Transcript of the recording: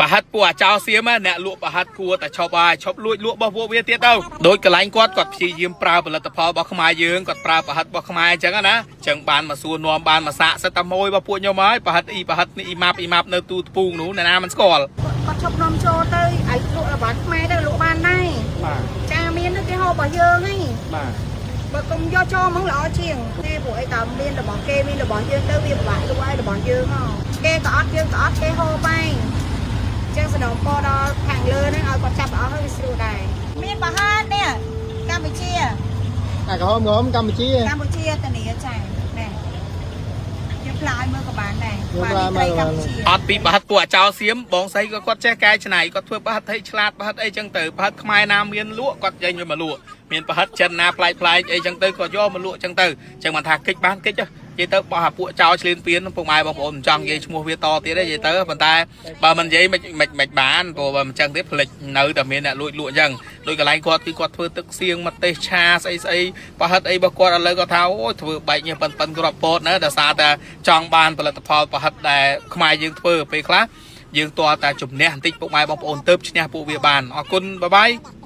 ប្រហិតពួកអាចោសៀមអ្នកលក់ប្រហិតគួរតែឈប់ហើយឈប់លួចលក់របស់ពួកវាទៀតទៅដូចកន្លែងគាត់គាត់ព្យាយាមប្រើផលិតផលរបស់ខ្មែរយើងគាត់ប្រើប្រហិតរបស់ខ្មែរអញ្ចឹងណាអញ្ចឹងបានមកសួរនាំបានមកសាកសិតតែម៉ួយរបស់ពួកខ្ញុំហើយប្រហិតអ៊ីប្រហិតនេះអ៊ីម៉ាប់អ៊ីម៉ាប់នៅទូថ្ពូងនោះអ្នកណាមិនស្គាល់ គាត់ឈប់នាំចូលទៅឲ្យលក់របស់ខ្មែរទៅលក់បានដែរ បាទ ចាមានគេហូបរបស់យើងហី បាទ បើកុំយកចូលហ្មងល្អជាងទេព្រោះអីតើមានរបស់គេមានរបស់យើងទៅវាពិបាកលក់ឲ្យរបស់យើងហ៎គេក៏អត់យើងក៏អត់គេហូបឯងចឹងសំណូមពរដល់ខាងលើហ្នឹងឲ្យគាត់ចាប់អស់ហើយវាស្រួលដែរមានប្រហែលនេះកម្ពុជា អាក្រហមក្រហមកម្ពុជា កម្ពុជាធានាចាណែយើងផ្លាយមើលក៏បានដែរ យើងផ្លាយមើលក៏បាន បាទនេះត្រីកម្ពុជា អត់ពីប្រហិតពួកអាចោសៀមបងស្រីក៏គាត់ចេះកែច្នៃគាត់ធ្វើប្រហិតឲ្យឆ្លាតប្រហិតអីចឹងទៅប្រហិតខ្មែរណាមានលក់គាត់ចេញវាមកលក់មានប្រហិតចិនណាប្លែកប្លែកអីចឹងទៅក៏យកមកលក់ចឹងទៅចឹងមិនថាកិច្ចបានកិច្ចនិយាយទៅបោះអាពួកចោលឆ្លៀនពៀនពុកម៉ែបងប្អូនមិនចង់និយាយឈ្មោះវាតទៀតទេនិយាយទៅប៉ុន្តែបើមិននិយាយមិនមិនមិនបានព្រោះបើមិនចឹងទេផ្លិចនៅតែមានអ្នកលួចលក់ចឹងដោយកន្លែងគាត់គឺគាត់ធ្វើទឹកសៀងម្ទេសឆាស្អីស្អីប្រហិតអីរបស់គាត់ឥឡូវគាត់ថាអូយធ្វើបែកញើសប៉ិនប៉ិនក្របពោតណាដោយសារតែចង់បានផលិតផលប្រហិតដែលខ្មែរយើងធ្វើពេលខ្លះយើងទាល់តែជំនះបន្តិចពុកម៉ែបងប្អូនទៅឈ្នះពួកវាបានអរគុណបាយបាយ។